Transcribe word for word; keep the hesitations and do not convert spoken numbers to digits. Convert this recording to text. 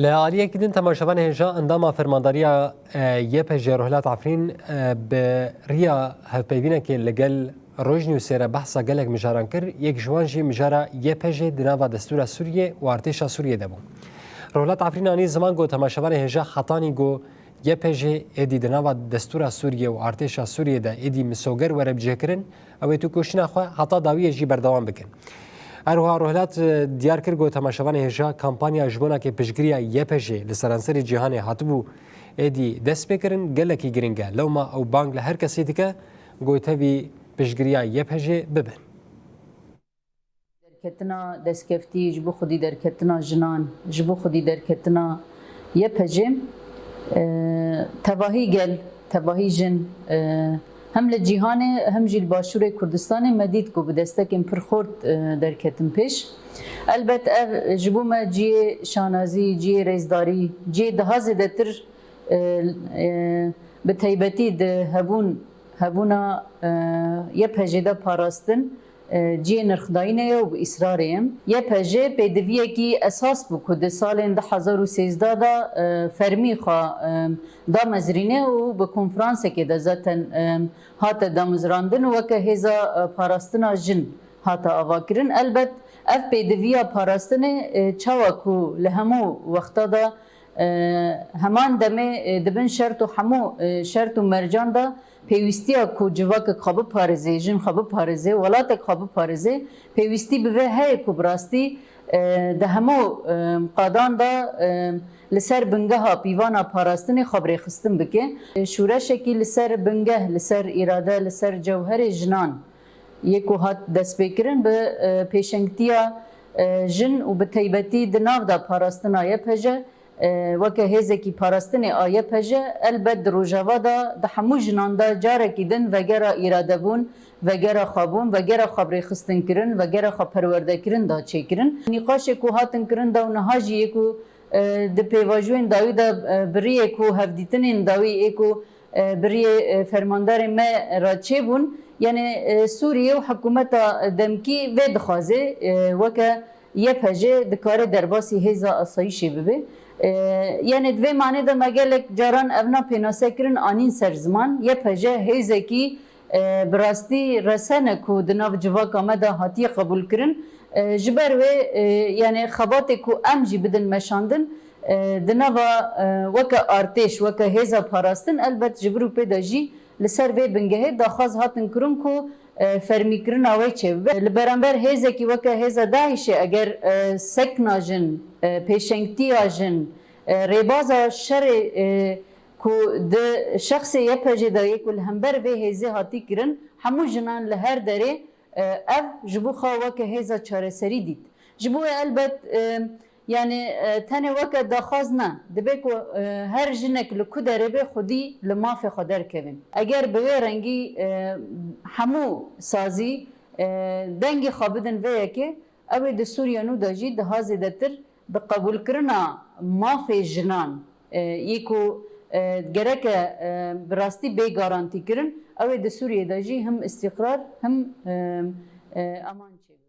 Li aliyekî din temaşevanê hêja endama fermandariya, e, Y P J Rohlat Afrîn, e, bi riya hevpeyvînekê li gel Rojnewsê re behsa gelek mijaran kir, yek ji wan jî mijara Y P J di nava destûra Sûriyê û artêşa Sûriyê de bû. Rohlat Afrîn anî ziman ku temaşevanê hêja hetanî ku Y P J êdî di nava destûra Sûriyê û artêşa Sûriyê de êdî misoger were bicihkirin, ew ê tu kuştina xwe heta dawiyê jî berdewam bikin. Her wiha Rohlat, e, diyar kir ku temaşevanê hêja kampanya ji bona ke piştgiriya Y P J li seranserê cîhanê hatibû êdî dest pê kirin gelekî giring e. Lewma ew bang li her kesî dike ku tevî piştgiriya Y P J bibin. Derketina destkeftî, ji bo xwedî derketina jinan, ji bo xwedî derketina Y P J, e, tevahî gel, tevahî jin, e, hem li cîhanê hem jî li Başûrê Kurdistanê me dît ku bi destekên pir xurt, e, derketin pêş. Elbet ev ji bo me cihê şanazî, cihê rêzdarî, cihê daha zêdetir, e, e, bi taybetî di hebûn, hebûna, e, Y P J de parastin, e, cihê nirxdayînê ye û bi îsrarê ye. Y P J pêdiviyekî esas bû ku di salên du hezar û sêzdeh de, e, fermî xwe, e, da mezrînê û bi konferansekê de zaten, e, hate damezrandin û weke hêza, e, parastina jin hate avakirin. Elbet ev pêdiviya parastinê, e, çawa ku li hemû wexta de, e, heman demê, e, di bin şert û hemû, e, şert û mercan de pêwîstiya ku civakek xwe biparêze, jin xwe biparêze, welatek xwe biparêze, pêwîstî bi vê heye ku bi rastî, e, di hemû, e, qadan de, e, li ser bingeha pîvana parastinê xwe bi rêxistin bike. E, şûreşekî li ser bingeh, li ser îrade, li ser cewherê jinan yê ku hat destpêkirin bi, e, pêşengtiya, e, jin û bi taybetî di nav de parastina Y P J, e, weke hêzekî parastinê a Y P J, elbet di Rojava de di hemû jinan de carekî din vegera îradebûn, vegera xwebûn, vegera xwebrêxistinkirin, vegera xweperwerdekirin da çêkirin. Nîqaşê ku hatin kirin de û niha jî yê ku, e, di pêvajoyên dawî de, e, bi riyê ku hevdîtinên dawî yê ku, e, bi riyê, e, fermandarên me re çêbûn, yanî, e, Sûriye û hikûmeta demkî vê dixwaze, e, weke Y P J dikare derbasî hêza asayîşê bibe. E, yanî di vê manê de me gelek caran evna pênase kirin, anîn ser ziman. Y P J hêzekî, e, bi rastî resen e ku di nav civaka me de hatiye qebûlkirin. E, ji ber wê, e, yanî xebatê ku em jî bidin meşandin, e, di nava, e, weke artêş, weke hêza parastin, elbet ji vir û pê de jî li ser vê bingehê daxwaz hatin kirin ku, e, fermîkirina wê çêbibe. Li beramber hêzekî weke hêza DAIŞê eger, e, sekna jin, e, pêşengtiya jin, e, rêbaza şerê, e, ku di şexsê Y P J de yê ku li hember vê hêzê hatî kirin, hemû jinan li her derê, e, ev ji bo xwe weke hêza çareserî dît. Ji bo wê elbet, e, yanî, e, tenê weke daxwaz ne. Dibe ku, e, her jinek li ku derê be xwedî li mafê xwe derkeve. Eger bi wê rengî, e, hemû sazî, e, dengê xwe bidin vê yekê, ew ê di Sûriye nû de jî daha zêdetir bi qebûlkirina mafê jinan, e, yê ku, e, gereke, e, bi rastî bê garantîkirin, ew ê di Sûriyê de jî him îstîqrar, him, e, e, eman çêbe.